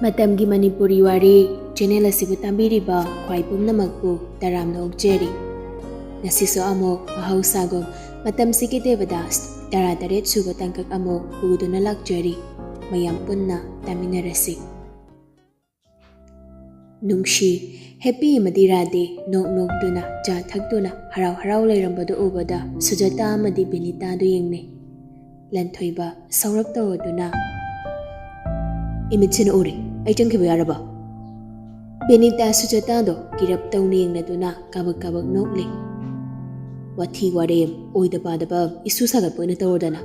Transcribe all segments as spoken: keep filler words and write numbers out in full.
ꯃꯇꯝꯒꯤ ꯃꯅꯤꯄꯨꯔꯤ ꯋꯥꯔꯤ ꯆꯦꯅꯦꯜ ꯑꯁꯤꯕꯨ ꯇꯥꯕꯤꯔꯤꯕ ꯈ꯭ꯋꯥꯏ ꯄꯨꯝꯅꯃꯛꯄꯨ ꯇꯔꯥꯝꯅ ꯑꯣꯛꯆꯔꯤ꯫ ꯉꯁꯤꯁꯨ ꯑꯃꯨꯛ ꯃꯍꯧꯁꯥꯒꯨꯝ ꯃꯇꯝꯁꯤꯒꯤ ꯗꯦꯕꯗꯥꯁ ꯇꯔꯥꯇꯔꯦꯠ ꯁꯨꯕ ꯇꯥꯡꯀꯛ ꯑꯃꯨꯛ ꯄꯨꯗꯨꯅ ꯂꯥꯛꯆꯔꯤ꯫ ꯃꯌꯥꯝ ꯄꯨꯟꯅ ꯇꯥꯃꯤꯟꯅꯔꯁꯤ꯫ ꯅꯨꯡꯁꯤ, ꯍꯦꯞꯄꯤ ꯑꯃꯗꯤ ꯔꯥꯙꯦ ꯅꯣꯛ ꯅꯣꯛꯇꯨꯅ ꯆꯥ ꯊꯛꯇꯨꯅ ꯍꯔꯥꯎ ꯍꯔꯥꯎ ꯂꯩꯔꯝꯕꯗꯨ ꯎꯕꯗ ꯁꯨꯖꯥꯇꯥ ꯑꯃꯗꯤ ꯕꯤꯅꯤꯇꯥꯗꯨ ꯌꯦꯡꯅꯩ꯫ ꯂꯟꯊꯣꯏꯕ ꯁꯧꯔꯞ ꯇꯧꯔꯗꯨꯅ, "ꯏꯃꯤꯠꯁꯤꯅ ꯎꯔꯦ, ꯑꯩ ꯆꯪꯈꯤꯕ ꯌꯥꯔꯕ?" ꯕꯤꯅꯤꯇꯥ ꯁꯨꯖꯥꯇꯥꯗꯣ ꯀꯤꯔꯞ ꯇꯧꯅ ꯌꯦꯡꯅꯗꯨꯅ ꯀꯥꯕꯛ ꯀꯥꯕꯛ ꯅꯣꯛꯂꯤ꯫ "ꯋꯥꯊꯤ ꯋꯥꯔꯦꯝ, ꯑꯣꯏꯗ ꯄꯥꯗꯕ ꯏꯁꯨ ꯁꯥꯒꯠꯄ ꯑꯣꯏꯅ ꯇꯧꯔꯗꯅ?"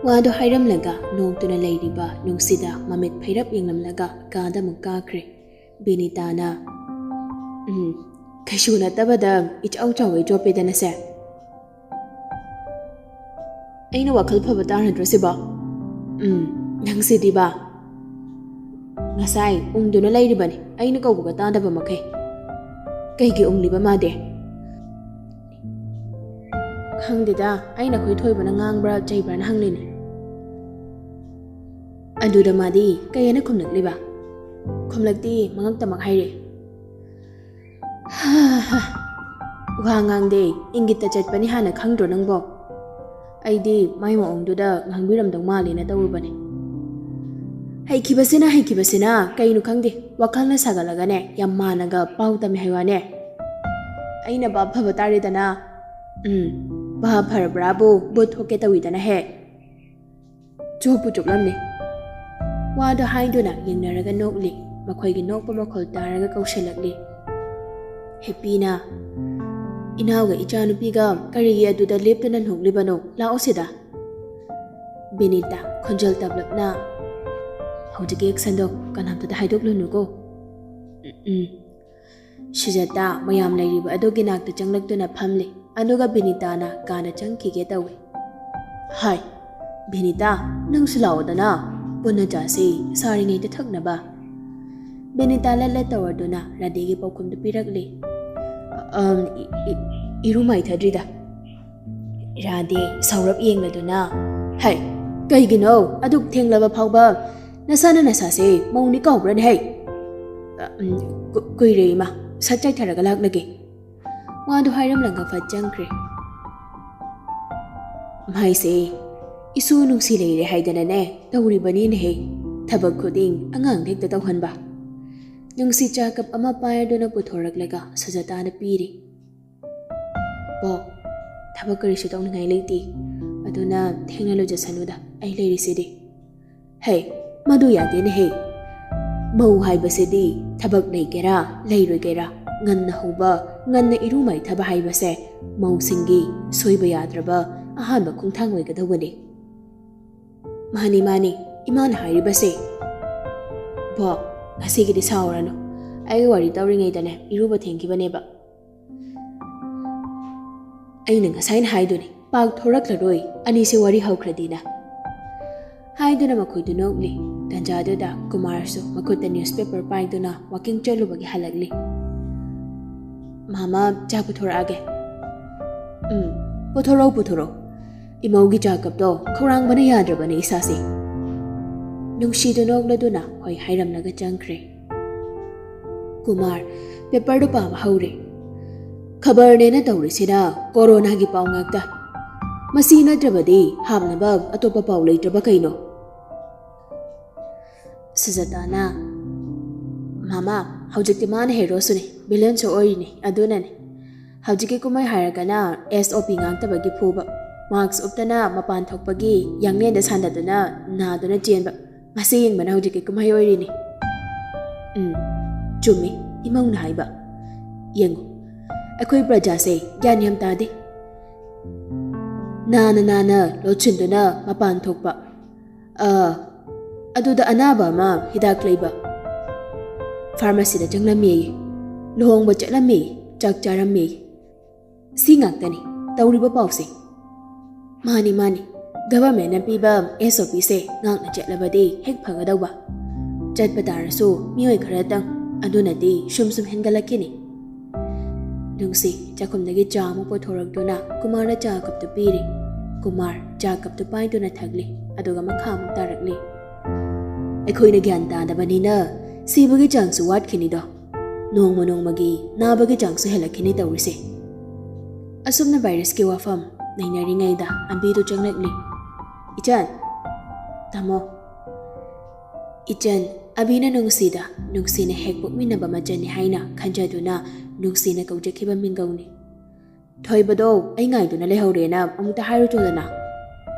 ꯋꯥꯗꯨ ꯍꯥꯏꯔꯝꯂꯒ ꯅꯣꯛꯇꯨꯅ ꯂꯩꯔꯤꯕ ꯅꯨꯡꯁꯤꯗ ꯃꯃꯤꯠ ꯐꯩꯔꯞ ꯌꯦꯡꯂꯝꯂꯒ ꯀꯥꯗ ꯑꯃꯨꯛ ꯀꯥꯈ꯭ꯔꯦ꯫ ꯕꯤꯅꯤꯇꯥꯅ, "ꯎꯝ, ꯀꯩꯁꯨ ꯅꯠꯇꯕꯗ ꯏꯆꯥꯎ ꯆꯥꯎꯒꯩ ꯆꯣꯞꯄꯦꯗꯅꯁꯦ꯫ ꯑꯩꯅ ꯋꯥꯈꯜ ꯐꯕ ꯇꯥꯔꯗ꯭ꯔꯣ ꯁꯤꯕꯣ? ꯎꯝ, ꯅꯪꯁꯤꯗꯤꯕ꯫ ꯉꯁꯥꯏ ꯎꯪꯗꯨꯅ ꯂꯩꯔꯤꯕꯅꯤ, ꯑꯩꯅ ꯀꯧꯕꯒ ꯇꯥꯗꯕ ꯃꯈꯩ꯫ ꯀꯩꯒꯤ ꯎꯪꯂꯤꯕ ꯃꯥꯗꯤ?" "ꯈꯪꯗꯦꯗ, ꯑꯩꯅ ꯑꯩꯈꯣꯏ ꯊꯣꯏꯕꯅ ꯉꯥꯡꯕ꯭ꯔꯥ ꯆꯩꯕ꯭ꯔꯥꯅ ꯍꯪꯂꯤꯅꯤ꯫" "ꯑꯗꯨꯗ ꯃꯥꯗꯤ ꯀꯩ ꯍꯥꯏꯅ ꯈꯨꯝꯂꯛꯂꯤꯕ?" "ꯈꯨꯝꯂꯛꯇꯤ, ꯃꯉꯛꯇꯃꯛ ꯍꯥꯏꯔꯦ꯫" "ꯋꯥ ꯉꯥꯡꯗꯦ, ꯏꯪꯒꯤꯠꯇ ꯆꯠꯄꯅꯤ ꯍꯥꯟꯅ ꯈꯪꯗ꯭ꯔꯣ ꯅꯪꯕꯣ? ꯑꯩꯗꯤ ꯃꯥꯏ ꯃꯑꯣꯡꯗꯨꯗ ꯉꯥꯡꯕꯤꯔꯝꯗꯧ ꯃꯥꯜꯂꯦꯅ ꯇꯧꯔꯨꯕꯅꯤ꯫" "ꯍꯩꯈꯤꯕꯁꯤꯅ, ꯍꯩꯈꯤꯕꯁꯤꯅ ꯀꯩꯅꯣ ꯈꯪꯗꯦ, ꯋꯥꯈꯜꯅ ꯁꯥꯒꯠꯂꯒꯅꯦ ꯌꯥꯝ ꯃꯥꯟꯅꯒ ꯄꯥꯎ ꯇꯝꯃꯦ ꯍꯥꯏ ꯋꯥꯅꯦ꯫ ꯑꯩꯅ ꯚꯥꯞ ꯐꯕ ꯇꯥꯔꯦꯗꯅ꯫" "ꯎꯝ, ꯚꯥꯞ ꯐꯔꯕ꯭ꯔꯥꯕꯨ ꯚꯨꯠ ꯊꯣꯛꯀꯦ ꯇꯧꯏꯗꯅ ꯍꯦꯛ꯫" ꯆꯨꯞꯄꯨ ꯆꯨꯞꯂꯝꯃꯤ꯫ ꯋꯥꯗꯨ ꯍꯥꯏꯗꯨꯅ ꯌꯦꯡꯅꯔꯒ ꯅꯣꯛꯂꯤ꯫ ꯃꯈꯣꯏꯒꯤ ꯅꯣꯛꯄ ꯃꯈꯣꯜ ꯇꯥꯔꯒ ꯀꯧꯁꯤꯜꯂꯛꯂꯤ꯫ ꯍꯦꯞꯄꯤꯅ, "ꯏꯅꯥꯎꯒ ꯏꯆꯥꯅꯨꯄꯤꯒ ꯀꯔꯤꯒꯤ ꯑꯗꯨꯗ ꯂꯦꯞꯇꯨꯅ ꯅꯣꯛꯂꯤꯕꯅꯣ? ꯂꯥꯛꯑꯣ ꯁꯤꯗ꯫" ꯕꯤꯅꯤꯇꯥ ꯈꯣꯟꯖꯦꯜ ꯇꯞꯂꯞꯅ, "ꯍꯧꯖꯤꯛꯀꯤ ꯑꯦꯛꯁꯟꯗꯣ ꯀꯅꯥꯝꯇꯗ ꯍꯥꯏꯗꯣꯛꯂꯨꯅꯨꯀꯣ꯫" "ꯎꯝ, ꯎꯝ꯫" ꯁꯨꯖꯥꯇꯥ ꯃꯌꯥꯝ ꯂꯩꯔꯤꯕ ꯑꯗꯨꯒꯤ ꯅꯥꯛꯇ ꯆꯪꯂꯛꯇꯨꯅ ꯐꯝꯂꯤ, ꯑꯗꯨꯒ ꯕꯤꯅꯤꯇꯥꯅ ꯀꯥꯗ ꯆꯪꯈꯤꯒꯦ ꯇꯧꯏ꯫ "ꯍꯥꯏ, ꯕꯤꯅꯤꯇꯥ, ꯅꯪꯁꯨ ꯂꯥꯛꯑꯣꯗꯅ, ꯄꯨꯟꯅ ꯆꯥꯁꯤ, ꯁꯥꯔꯤꯉꯩꯗ ꯊꯛꯅꯕ꯫" ꯕꯤꯅꯤꯇꯥ ꯂꯠ ꯂꯠ ꯇꯧꯔꯗꯨꯅ ꯔꯥꯙꯦꯒꯤ ꯄꯥꯎꯈꯨꯝꯗꯨ ꯄꯤꯔꯛꯂꯤ꯫ "ꯑꯝ, ꯏ-, ꯏ-, ꯏꯔꯨ ꯃꯥꯏꯊꯗ꯭ꯔꯤꯗ꯫" ꯔꯥꯙꯦ ꯁꯧꯔꯞ ꯌꯦꯡꯂꯗꯨꯅ, "ꯍꯩ, ꯀꯩꯒꯤꯅꯣ ꯑꯗꯨꯛ ꯊꯦꯡꯂꯕ ꯐꯥꯎꯕ "ꯅꯁꯥꯅ ꯅꯁꯥꯁꯦ ꯃꯧꯅꯤ ꯀꯥꯎꯕ꯭ꯔꯅꯦ ꯍꯩ?" "ꯑ, ꯎꯝ, ꯀꯨ-, ꯀꯨꯏꯔꯦ ꯏꯃꯥ, ꯁꯠ ꯆꯥꯏꯊꯔꯒ ꯂꯥꯛꯂꯒꯦ꯫" ꯋꯥꯗꯨ ꯍꯥꯏꯔꯝꯂꯒ ꯐꯠ ꯆꯪꯈ꯭ꯔꯦ꯫ ꯃꯥꯏꯁꯦ, ꯏꯁꯨ ꯅꯨꯡꯁꯤ ꯂꯩꯔꯦ ꯍꯥꯏꯗꯅꯅꯦ ꯇꯧꯔꯤꯕꯅꯤꯅꯦꯍꯦ꯫ ꯊꯕꯛ ꯈꯨꯗꯤꯡ ꯑꯉꯥꯡꯗ ꯍꯦꯛꯇ ꯇꯧꯍꯟꯕ꯫ ꯅꯨꯡꯁꯤ ꯆꯥ ꯀꯞ ꯑꯃ ꯄꯥꯏꯔꯗꯨꯅ ꯄꯨꯊꯣꯔꯛꯂꯒ ꯁꯨꯖꯥꯇꯥꯗ ꯄꯤꯔꯤ꯫ "ꯕꯣꯛ, ꯊꯕꯛ ꯀꯔꯤꯁꯨ ꯇꯧꯅꯤꯡꯉꯥꯏ ꯂꯩꯇꯦ, ꯑꯗꯨꯅ ꯊꯦꯡꯅ ꯂꯨꯖꯁꯅꯨꯗ, ꯑꯩ ꯂꯩꯔꯤꯁꯤꯗꯤ꯫" "ꯍꯦ, ꯃꯗꯨ ꯌꯥꯗꯦꯅꯦꯍꯦ꯫ ꯃꯧ ꯍꯥꯏꯕꯁꯤꯗꯤ ꯊꯕꯛ ꯂꯩꯒꯦꯔꯥ ꯂꯩꯔꯣꯏꯒꯦꯔꯥ, ꯉꯟꯅ ꯍꯧꯕ, ꯉꯟꯅ ꯏꯔꯨ ꯃꯥꯏꯊꯕ ꯍꯥꯏꯕꯁꯦ ꯃꯧꯁꯤꯡꯒꯤ ꯁꯣꯏꯕ ꯌꯥꯗ꯭ꯔꯕ ꯑꯍꯥꯟꯕ ꯈꯣꯡꯊꯥꯡ ꯑꯣꯏꯒꯗꯧꯕꯅꯤ꯫" "ꯃꯥꯅꯤ, ꯃꯥꯅꯤ, ꯏꯃꯥꯅ ꯍꯥꯏꯔꯤꯕꯁꯦ꯫" "ꯕꯣꯛ, ꯉꯁꯤꯒꯤꯗꯤ ꯁꯥꯎꯔꯅꯨ꯫ ꯑꯩꯒ ꯋꯥꯔꯤ ꯇꯧꯔꯤꯉꯩꯗꯅꯦ ꯏꯔꯨꯕ ꯊꯦꯡꯈꯤꯕꯅꯦꯕ꯫" "ꯑꯩꯅ ꯉꯁꯥꯏꯅ ꯍꯥꯏꯗꯨꯅꯤ, ꯄꯥꯛ ꯊꯣꯔꯛꯂꯔꯣꯏ, ꯑꯅꯤꯁꯦ ꯋꯥꯔꯤ ꯍꯧꯈ꯭ꯔꯗꯤꯅ꯫" ꯍꯥꯏꯗꯨꯅ ꯃꯈꯣꯏꯗꯨ ꯅꯣꯛꯂꯤ꯫ ꯇꯟꯖꯥꯗꯨꯗ ꯀꯨꯃꯥꯔꯁꯨ ꯃꯈꯨꯠꯇ ꯅ꯭ꯌꯨꯁꯄꯦꯄꯔ ꯄꯥꯏꯗꯨꯅ ꯋꯥꯀꯤꯡ ꯆꯠꯂꯨꯕꯒꯤ ꯍꯜꯂꯛꯂꯤ꯫ "ꯃꯥꯃꯥ, ꯆꯥ ꯄꯨꯊꯣꯔꯛꯑꯒꯦ꯫" "ꯎꯝ, ꯄꯨꯊꯣꯔꯛꯑꯣ, ꯄꯨꯊꯣꯔꯛꯑꯣ꯫ ꯏꯃꯧꯒꯤ ꯆꯥ ꯀꯞꯇꯣ ꯈꯧꯔꯥꯡꯕꯅ ꯌꯥꯗ꯭ꯔꯕꯅꯦ ꯏꯁꯥꯁꯦ꯫" ꯅꯨꯡꯁꯤꯗꯨ ꯅꯣꯛꯂꯗꯨꯅ ꯍꯣꯏ ꯍꯥꯏꯔꯝꯂꯒ ꯆꯪꯈ꯭ꯔꯦ꯫ ꯀꯨꯃꯥꯔ ꯄꯦꯄꯔꯗꯨ ꯄꯥꯕ ꯍꯧꯔꯦ꯫ "ꯈꯕꯔꯅꯦꯅ ꯇꯧꯔꯤꯁꯤꯅ ꯀꯣꯔꯣꯅꯥꯒꯤ ꯄꯥꯎ ꯉꯥꯛꯇ꯫ ꯃꯁꯤ ꯅꯠꯇ꯭ꯔꯕꯗꯤ ꯍꯥꯞꯅꯕ ꯑꯇꯣꯞꯄ ꯄꯥꯎ ꯂꯩꯇ꯭ꯔꯕ ꯀꯩꯅꯣ?" ꯁꯨꯖꯥꯇꯥꯅ, "ꯃꯥꯃꯥ, ꯍꯧꯖꯤꯛꯇꯤ ꯃꯥꯅ ꯍꯦꯔꯣꯁꯨꯅꯤ, ꯚꯤꯂꯦꯟꯁꯨ ꯑꯣꯏꯔꯤꯅꯤ, ꯑꯗꯨꯅꯅꯤ꯫ ꯍꯧꯖꯤꯛꯀꯤ ꯀꯨꯝꯍꯩ ꯍꯥꯏꯔꯒꯅ ꯑꯦꯁ ꯑꯣ ꯄꯤ ꯉꯥꯛꯇꯕꯒꯤ ꯐꯨꯕ, ꯃꯥꯛꯁ ꯎꯞꯇꯅ ꯃꯄꯥꯟ ꯊꯣꯛꯄꯒꯤ ꯌꯥꯡꯂꯦꯟꯗ ꯁꯥꯟꯅꯗꯨꯅ ꯅꯥꯗꯨꯅ ꯆꯦꯟꯕ, ꯃꯁꯤ ꯌꯦꯡꯕꯅ ꯍꯧꯖꯤꯛꯀꯤ ꯀꯨꯝꯍꯩ ꯑꯣꯏꯔꯤꯅꯤ꯫" "ꯎꯝ, ꯆꯨꯝꯃꯤ ꯏꯃꯧꯅ ꯍꯥꯏꯕ꯫ ꯌꯦꯡꯉꯨ, ꯑꯩꯈꯣꯏ ꯄ꯭ꯔꯖꯥꯁꯦ ꯒ꯭ꯌꯥꯟ ꯌꯥꯝ ꯇꯥꯗꯦ꯫ ꯅꯥꯅ ꯅꯥꯅ ꯂꯣꯠꯁꯤꯟꯗꯨꯅ ꯃꯄꯥꯟ ꯊꯣꯛꯄ, ꯑ, ꯑꯗꯨꯗ ꯑꯅꯥꯕ ꯑꯃ ꯍꯤꯗꯥꯛ ꯂꯩꯕ ꯐꯥꯔꯃꯥꯁꯤꯗ ꯆꯪꯂꯝꯃꯦꯌꯦ, ꯂꯨꯍꯣꯡꯕ ꯆꯠꯂꯝꯃꯦꯌꯦ, ꯆꯥꯛ ꯆꯥꯔꯝꯃꯦꯌꯦ꯫ ꯁꯤ ꯉꯥꯛꯇꯅꯤ ꯇꯧꯔꯤꯕ ꯄꯥꯎꯁꯦ꯫" "ꯃꯥꯅꯤ, ꯃꯥꯅꯤ, ꯒꯚꯔꯟꯃꯦꯟꯠꯅ ꯄꯤꯕ ꯑꯦꯁ ꯑꯣ ꯄꯤꯁꯦ ꯉꯥꯛꯅ ꯆꯠꯂꯕꯗꯤ ꯍꯦꯛ ꯐꯒꯗꯧꯕ꯫ ꯆꯠꯄ ꯇꯥꯔꯁꯨ ꯃꯤꯑꯣꯏ ꯈꯔꯇꯪ, ꯑꯗꯨꯅꯗꯤ ꯁꯨꯝ ꯁꯨꯝ ꯍꯦꯟꯒꯠꯂꯛꯈꯤꯅꯤ꯫" ꯅꯨꯡꯁꯤ ꯆꯥꯛꯈꯨꯝꯗꯒꯤ ꯆꯥ ꯑꯃ ꯄꯨꯊꯣꯔꯛꯇꯨꯅ ꯀꯨꯃꯥꯔꯗ ꯆꯥ ꯀꯞꯇꯨ ꯄꯤꯔꯤ꯫ ꯀꯨꯃꯥꯔ ꯆꯥ ꯀꯞꯇꯨ ꯄꯥꯏꯗꯨꯅ ꯊꯛꯂꯤ, ꯑꯗꯨꯒ ꯃꯈꯥ ꯑꯃꯨꯛ ꯇꯥꯔꯛꯂꯤ꯫ ꯑꯩꯈꯣꯏꯅ ꯒ꯭ꯌꯥꯟ ꯇꯥꯗꯕꯅꯤꯅ ꯁꯤꯕꯒꯤ ꯆꯥꯡꯁꯨ ꯋꯥꯠꯈꯤꯅꯤꯗꯣ꯫ ꯅꯣꯡꯃ ꯅꯣꯡꯃꯒꯤ ꯅꯥꯕꯒꯤ ꯆꯥꯡꯁꯨ ꯍꯦꯜꯂꯛꯈꯤꯅꯤ ꯇꯧꯔꯤꯁꯦ꯫ ꯑꯁꯨꯝꯅ ꯚꯥꯏꯔꯁꯀꯤ ꯋꯥꯐꯝ ꯅꯩꯅꯔꯤꯉꯩꯗ ꯑꯕꯤꯗꯨ ꯆꯪꯂꯛꯂꯤ꯫ "ꯏꯆꯟ!" "ꯇꯥꯃꯣ!" ꯏꯆꯟ, ꯑꯕꯤꯅ ꯅꯨꯡꯁꯤꯗ ꯅꯨꯡꯁꯤꯅ ꯍꯦꯛ ꯄꯣꯛꯃꯤꯟꯅꯕ ꯃꯆꯟꯅꯤ ꯍꯥꯏꯅ ꯈꯟꯖꯗꯨꯅ ꯅꯨꯡꯁꯤꯅ ꯀꯧꯖꯈꯤꯕ ꯃꯤꯡꯒꯧꯅꯤ꯫ "ꯊꯣꯏꯕꯗꯣ ꯑꯩ ꯉꯥꯏꯗꯨꯅ ꯂꯩꯍꯧꯔꯦꯅ ꯑꯃꯨꯛꯇ ꯍꯥꯏꯔꯨꯆꯣꯗꯅ꯫"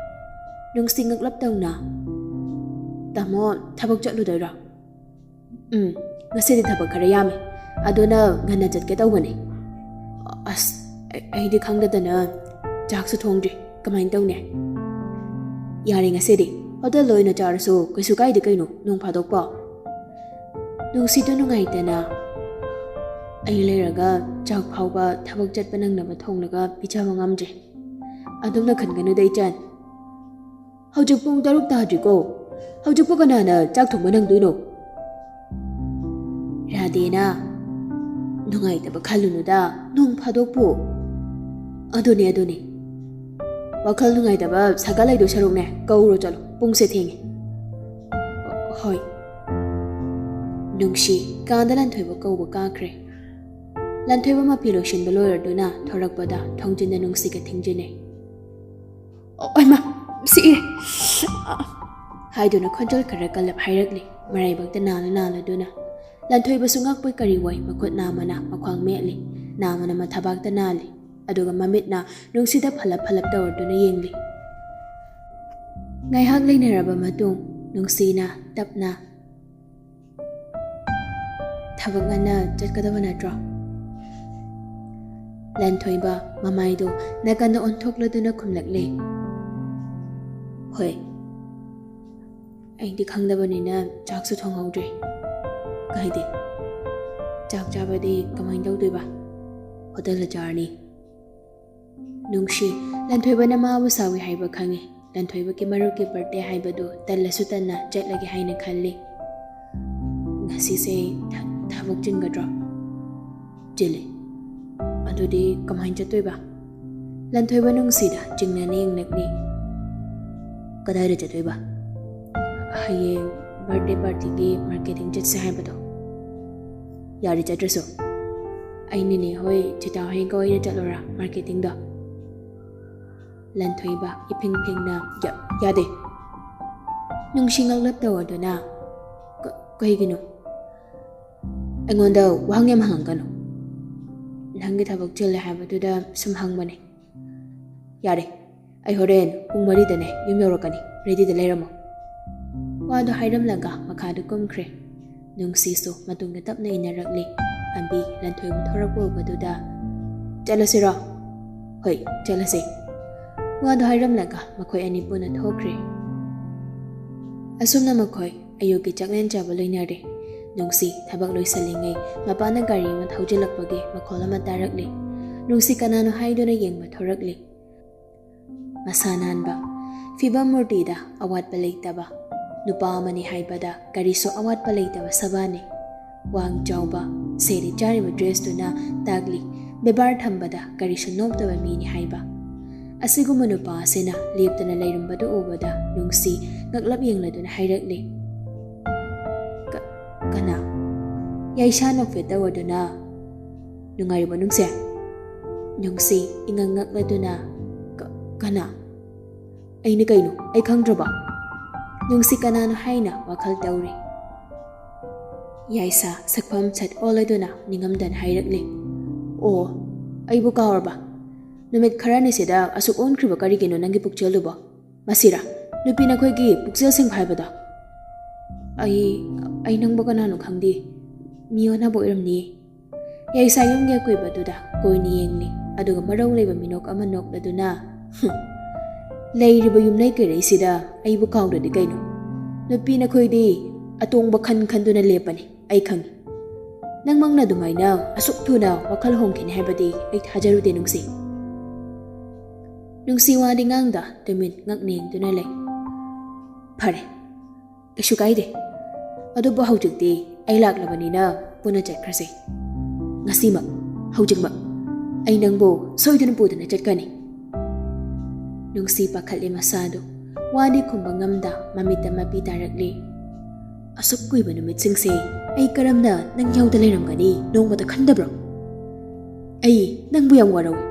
ꯅꯨꯡꯁꯤ ꯉꯛꯂꯞ ꯇꯧꯅ, "ꯇꯥꯃꯣ, ꯊꯕꯛ ꯆꯠꯂꯨꯗꯣꯏꯔꯣ?" "ꯎꯝ, ꯉꯁꯤꯗꯤ ꯊꯕꯛ ꯈꯔ ꯌꯥꯝꯃꯤ, ꯑꯗꯨꯅ ꯉꯟꯅ ꯆꯠꯀꯦ ꯇꯧꯕꯅꯤ꯫" "ꯑꯁ, ꯑꯩ-, ꯑꯩꯗꯤ ꯈꯪꯗꯗꯅ ꯆꯥꯛꯁꯨ ꯊꯣꯡꯗ꯭ꯔꯤ, ꯀꯃꯥꯏꯅ ꯇꯧꯅꯤ?" "ꯌꯥꯔꯦ, ꯉꯁꯤꯗꯤ ꯍꯣꯇꯦꯜꯗ ꯑꯣꯏꯅ ꯆꯥꯔꯁꯨ ꯀꯩꯁꯨ ꯀꯥꯏꯗꯦ ꯀꯩꯅꯣ, ꯅꯣꯡ ꯐꯥꯗꯣꯛꯄꯣ꯫" ꯅꯨꯡꯁꯤꯗꯨ ꯅꯨꯡꯉꯥꯏꯇꯅ, "ꯑꯩ ꯂꯩꯔꯒ ꯆꯥꯛ ꯐꯥꯎꯕ ꯊꯕꯛ ꯆꯠꯄ ꯅꯪꯅꯕ ꯊꯣꯡꯂꯒ ꯄꯤꯖꯕ ꯉꯝꯗ꯭ꯔꯦ꯫" "ꯑꯗꯨꯝꯅ ꯈꯟꯒꯅꯨꯗ ꯏꯆꯟ꯫ ꯍꯧꯖꯤꯛ ꯄꯨꯡ ꯇꯔꯨꯛ ꯇꯥꯗ꯭ꯔꯤꯀꯣ꯫ ꯍꯧꯖꯤꯛꯄꯨ ꯀꯅꯥꯅ ꯆꯥꯛ ꯊꯣꯡꯕ ꯅꯪꯗꯣꯏꯅꯣ?" ꯔꯥꯙꯦꯅ, "ꯅꯨꯡꯉꯥꯏꯇꯕ ꯈꯜꯂꯨꯅꯨꯗ, ꯅꯣꯡ ꯐꯥꯗꯣꯛꯄꯨ꯫" "ꯑꯗꯨꯅꯦ, ꯑꯗꯨꯅꯦ꯫ ꯋꯥꯈꯜ ꯅꯨꯡꯉꯥꯏꯇꯕ ꯁꯥꯒꯠ ꯂꯩꯗꯣꯏ ꯁꯔꯨꯛꯅꯦ, ꯀꯧꯔꯣ ꯆꯠꯂꯣ, ꯄꯨꯡꯁꯦ ꯊꯦꯡꯉꯦ꯫" "ꯍꯣꯏ꯫" ꯅꯨꯡꯁꯤ ꯀꯥꯗ ꯂꯟꯊꯣꯏꯕ ꯀꯧꯕ ꯀꯥꯈ꯭ꯔꯦ꯫ ꯂꯟꯊꯣꯏꯕ ꯃꯐꯤ ꯂꯣꯏꯁꯤꯟꯕ ꯂꯣꯏꯔꯗꯨꯅ ꯊꯣꯔꯛꯄꯗ ꯊꯣꯡꯖꯤꯟꯗ ꯅꯨꯡꯁꯤꯒ ꯊꯤꯡꯖꯤꯟꯅꯩ꯫ "ꯑꯣ, ꯑꯣꯏꯃ, ꯁꯤꯔꯦ!" ꯍꯥꯏꯗꯨꯅ ꯈꯣꯟꯖꯦꯜ ꯈꯔ ꯀꯜꯂꯞ ꯍꯥꯏꯔꯛꯂꯤ, ꯃꯔꯥꯏꯕꯛꯇ ꯅꯥꯜꯂ ꯅꯥꯜꯂꯗꯨꯅ꯫ ꯂꯟꯊꯣꯏꯕꯁꯨ ꯉꯛꯄꯣꯏ ꯀꯔꯤꯕꯣꯏ ꯃꯈꯨꯠ ꯅꯥꯝꯃꯅ ꯃꯈ꯭ꯋꯥꯡ ꯃꯦꯠꯂꯤ, ꯅꯥꯝꯃꯅ ꯃꯊꯕꯥꯛꯇ ꯅꯥꯜꯂꯤ, ꯑꯗꯨꯒ ꯃꯃꯤꯠꯅ ꯅꯨꯡꯁꯤꯗ ꯐꯂꯞ ꯐꯂꯞ ꯇꯧꯔꯗꯨꯅ ꯌꯦꯡꯂꯤ꯫ ꯉꯥꯏꯍꯥꯛ ꯂꯩꯅꯔꯕ ꯃꯇꯨꯡ ꯅꯨꯡꯁꯤꯅ ꯇꯞꯅ, "ꯊꯕꯛ ꯉꯟꯅ ꯆꯠꯀꯗꯕ ꯅꯠꯇ꯭ꯔꯣ?" ꯂꯟꯊꯣꯏꯕ ꯃꯃꯥꯏꯗꯨ ꯅꯥꯀꯟꯗ ꯑꯣꯟꯊꯣꯛꯂꯗꯨꯅ ꯈꯨꯝꯂꯛꯂꯦ꯫ "ꯍꯣꯏ, ꯑꯩꯗꯤ ꯈꯪꯗꯕꯅꯤꯅ ꯆꯥꯛꯁꯨ ꯊꯣꯡꯍꯧꯗ꯭ꯔꯦ꯫" "ꯀꯥꯏꯗꯦ, ꯆꯥꯛ ꯆꯥꯕꯗꯤ ꯀꯃꯥꯏꯅ ꯇꯧꯗꯣꯏꯕ?" "ꯍꯣꯇꯦꯜꯗ ꯆꯥꯔꯅꯤ꯫" ꯅꯨꯡꯁꯤ, ꯂꯟꯊꯣꯏꯕꯅ ꯃꯥꯕꯨ ꯁꯥꯎꯏ ꯍꯥꯏꯕ ꯈꯪꯏ꯫ ꯂꯟꯊꯣꯏꯕꯒꯤ ꯃꯔꯨꯞꯀꯤ ꯕꯥꯔꯗꯦ ꯍꯥꯏꯕꯗꯨ ꯇꯜꯂꯁꯨ ꯇꯟꯅ ꯆꯠꯂꯒꯦ ꯍꯥꯏꯅ ꯈꯜꯂꯤ꯫ "ꯉꯁꯤꯁꯦ ꯊ-, ꯊꯕꯛ ꯆꯤꯟꯒꯗ꯭ꯔꯣ?" "ꯆꯤꯜꯂꯤ꯫" "ꯑꯗꯨꯗꯤ ꯀꯃꯥꯏꯅ ꯆꯠꯇꯣꯏꯕ?" ꯂꯟꯊꯣꯏꯕ ꯅꯨꯡꯁꯤꯗ ꯆꯤꯡꯅꯅ ꯌꯦꯡꯂꯛꯂꯤ꯫ "ꯀꯗꯥꯏꯗ ꯆꯠꯇꯣꯏꯕ?" "ꯍꯌꯦꯡ ꯕꯥꯔꯊꯗꯦ ꯄꯥꯔꯇꯤꯒꯤ ꯃꯥꯔꯀꯦꯇꯤꯡ ꯆꯠꯁꯦ ꯍꯥꯏꯕꯗꯣ꯫ ꯌꯥꯔꯦ, ꯆꯠꯇ꯭ꯔꯁꯨ꯫ ꯑꯩ ꯅꯦꯅꯦ ꯍꯣꯏ, ꯆꯤꯇꯥ ꯍꯣꯏ ꯀꯣꯏꯅ ꯆꯠꯂꯨꯔꯥ ꯃꯥꯔꯀꯦꯇꯤꯡꯗꯣ? ꯂꯟꯊꯣꯏꯕ ꯏꯐꯤꯡ ꯐꯤꯡꯅ, "ꯌꯥ-, ꯌꯥꯗꯦ!" ꯅꯨꯡꯁꯤ ꯉꯛꯂꯞ ꯇꯧꯔꯗꯨꯅ, "ꯀ-, ꯀꯩꯒꯤꯅꯣ?" "ꯑꯩꯉꯣꯟꯗ ꯋꯥꯍꯪ ꯌꯥꯝ ꯍꯪꯉꯛꯀꯅꯨ꯫ ꯅꯪꯒꯤ ꯊꯕꯛ ꯆꯤꯜꯂꯦ ꯍꯥꯏꯕꯗꯨꯗ ꯁꯨꯝ ꯍꯪꯕꯅꯦ꯫ ꯌꯥꯔꯦ, ꯑꯩ ꯍꯣꯔꯦꯟ ꯄꯨꯡ ꯃꯔꯤꯗꯅꯦ ꯌꯨꯝ ꯌꯧꯔꯛꯀꯅꯤ, ꯔꯦꯗꯤꯗ ꯂꯩꯔꯝꯃꯣ꯫" ꯋꯥꯗꯣ ꯍꯥꯏꯔꯝꯂꯒ ꯃꯈꯥꯗ ꯀꯨꯝꯈ꯭ꯔꯦ꯫ ꯅꯨꯡꯁꯤꯁꯨ ꯃꯇꯨꯡꯗ ꯇꯞꯅ ꯏꯟꯅꯔꯛꯂꯤ꯫ ꯑꯝꯕꯤ ꯂꯟꯊꯣꯏꯕ ꯊꯣꯔꯛꯄ ꯎꯕꯗꯨꯗ, "ꯆꯠꯂꯁꯤꯔꯣ?" "ꯍꯣꯏ, ꯆꯠꯂꯁꯦ꯫" ꯋꯥꯗꯣ ꯍꯥꯏꯔꯝꯂꯒ ꯃꯈꯣꯏ ꯑꯅꯤ ꯄꯨꯟꯅ ꯊꯣꯛꯈ꯭ꯔꯦ꯫ ꯑꯁꯨꯝꯅ ꯃꯈꯣꯏ ꯑꯌꯨꯛꯀꯤ ꯆꯥꯛꯂꯦꯟ ꯆꯥꯕ ꯂꯣꯏꯅꯔꯦ꯫ ꯅꯨꯡꯁꯤ ꯊꯕꯛ ꯂꯣꯏꯁꯤꯜꯂꯤꯉꯩ ꯃꯄꯥꯅ ꯒꯥꯔꯤ ꯑꯃ ꯊꯧꯖꯤꯜꯂꯛꯄꯒꯤ ꯃꯈꯣꯜ ꯑꯃ ꯇꯥꯔꯛꯂꯤ꯫ ꯅꯨꯡꯁꯤ ꯀꯅꯥꯅꯣ ꯍꯥꯏꯗꯨꯅ ꯌꯦꯡꯕ ꯊꯣꯔꯛꯂꯤ꯫ ꯃꯁꯥ ꯅꯥꯟꯕ, ꯐꯤꯕꯝ ꯃꯨꯔꯇꯤꯗ ꯑꯋꯥꯠꯄ ꯂꯩꯇꯕ, ꯅꯨꯄꯥ ꯑꯃꯅꯤ ꯍꯥꯏꯕꯗ ꯀꯔꯤꯁꯨ ꯑꯋꯥꯠꯄ ꯂꯩꯇꯕ ꯁꯕꯥꯅꯤ꯫ ꯋꯥꯡ ꯆꯥꯎꯕ, ꯁꯦꯠꯂꯤ ꯆꯥꯔꯤꯕ ꯗ꯭ꯔꯦꯁꯇꯨꯅ ꯇꯥꯛꯂꯤ, ꯕꯦꯕꯥꯔ ꯊꯝꯕꯗ ꯀꯔꯤꯁꯨ ꯅꯣꯞꯇꯕ ꯃꯤꯅꯤ ꯍꯥꯏꯕ꯫ ꯑꯁꯤꯒꯨꯝꯕ ꯅꯨꯄꯥ ꯑꯁꯤꯅ ꯂꯦꯞꯇꯅ ꯂꯩꯔꯝꯕꯗꯨ ꯎꯕꯗ ꯅꯨꯡꯁꯤ ꯉꯛꯂꯞ ꯌꯦꯡꯂꯗꯨꯅ ꯍꯥꯏꯔꯛꯂꯤ, "ꯀ-, ꯀꯅꯥ?" ꯌꯥꯏꯁꯥ ꯅꯣꯛꯐꯦꯠ ꯇꯧꯔꯗꯨꯅ, "ꯅꯨꯡꯉꯥꯏꯔꯤꯕꯣ ꯅꯨꯡꯁꯤ?" ꯅꯨꯡꯁꯤ ꯏꯉꯛ ꯉꯛꯂꯗꯨꯅ, "ꯀ-, ꯀꯅꯥ? ꯑꯩꯅ ꯀꯩꯅꯣ? ꯑꯩ ꯈꯪꯗ꯭ꯔꯕꯣ?" ꯅꯨꯡꯁꯤ ꯀꯅꯥꯅꯣ ꯍꯥꯏꯅ ꯋꯥꯈꯜ ꯇꯧꯔꯤ꯫ ꯌꯥꯏꯁꯥ ꯁꯛꯐꯝ ꯁꯠ ꯑꯣꯜꯂꯗꯨꯅ ꯅꯤꯡꯉꯝꯗꯅ ꯍꯥꯏꯔꯛꯂꯤ, "ꯑꯣ, ꯑꯩꯕꯨ ꯀꯥꯎꯔꯕ? ꯅꯨꯃꯤꯠ ꯈꯔꯅꯤꯁꯤꯗ ꯑꯁꯨꯛ ꯑꯣꯟꯈ꯭ꯔꯤꯕ ꯀꯔꯤꯒꯤꯅꯣ ꯅꯪꯒꯤ ꯄꯨꯛꯆꯦꯜꯗꯨꯕꯣ? ꯃꯁꯤꯔꯥ ꯅꯨꯄꯤ ꯅꯈꯣꯏꯒꯤ ꯄꯨꯛꯆꯦꯜ ꯁꯦꯡꯕ ꯍꯥꯏꯕꯗꯣ?" "ꯑꯩ, ꯑꯩ ꯅꯪꯕꯨ ꯀꯅꯥꯅꯣ ꯈꯪꯗꯦ꯫ ꯃꯤ ꯑꯣꯟꯅꯕ ꯑꯣꯏꯔꯝꯅꯤ꯫" ꯌꯥꯏꯁꯥ ꯌꯨꯝꯒꯤ ꯑꯀꯣꯏꯕꯗꯨꯗ ꯀꯣꯏꯅ ꯌꯦꯡꯂꯤ, ꯑꯗꯨꯒ ꯃꯔꯧ ꯂꯩꯕ ꯃꯤꯅꯣꯛ ꯑꯃ ꯅꯣꯛꯂꯗꯨꯅ, "ꯍꯨꯝ, ꯂꯩꯔꯤꯕ ꯌꯨꯝꯂꯩ ꯀꯩꯔꯩꯁꯤꯗ ꯑꯩꯕꯨ ꯀꯥꯎꯗ꯭ꯔꯗꯤ ꯀꯩꯅꯣ? ꯅꯨꯄꯤ ꯅꯈꯣꯏꯗꯤ ꯑꯇꯣꯡꯕ ꯈꯟ ꯈꯟꯗꯨꯅ ꯂꯦꯞꯄꯅꯤ, ꯑꯩ ꯈꯪꯏ꯫ ꯅꯪꯃꯛꯅ ꯑꯗꯨꯃꯥꯏꯅ ꯑꯁꯨꯛ ꯊꯨꯅ ꯋꯥꯈꯜ ꯍꯣꯡꯈꯤꯅꯤ ꯍꯥꯏꯕꯗꯤ ꯑꯩ ꯊꯥꯖꯔꯨꯗꯦ ꯅꯨꯡꯁꯤ꯫" ꯅꯨꯡꯁꯤ ꯋꯥꯗꯤ ꯉꯥꯡꯗ ꯇꯨꯃꯤꯟ ꯉꯛ ꯅꯦꯡꯗꯨꯅ ꯂꯩ꯫ "ꯐꯔꯦ, ꯀꯩꯁꯨ ꯀꯥꯏꯗꯦ꯫ ꯑꯗꯨꯕꯨ ꯍꯧꯖꯤꯛꯇꯤ ꯑꯩ ꯂꯥꯛꯂꯕꯅꯤꯅ ꯄꯨꯟꯅ ꯆꯠꯈ꯭ꯔꯁꯦ꯫ ꯉꯁꯤꯃꯛ, ꯍꯧꯖꯤꯛꯃꯛ꯫ ꯑꯩ ꯅꯪꯕꯨ ꯁꯣꯏꯗꯅ ꯄꯨꯗꯨꯅ ꯆꯠꯀꯅꯤ꯫" ꯅꯨꯡꯁꯤ ꯄꯥꯈꯠꯂꯤ ꯃꯁꯥꯗꯨ꯫ ꯋꯥꯗꯤ ꯈꯨꯝꯕ ꯉꯝꯗ ꯃꯃꯤꯠꯇ ꯃꯄꯤ ꯇꯥꯔꯛꯂꯤ꯫ ꯑꯁꯨꯛ ꯀꯨꯏꯕ ꯅꯨꯃꯤꯠꯁꯤꯡꯁꯦ ꯑꯩ ꯀꯔꯝꯅ ꯅꯪ ꯌꯥꯎꯗ ꯂꯩꯔꯝꯒꯅꯤ ꯅꯣꯡꯃꯇ ꯈꯟꯗꯕ꯭ꯔꯣ? ꯑꯩ ꯅꯪꯕꯨ ꯌꯥꯝ ꯋꯥꯔꯧꯏ꯫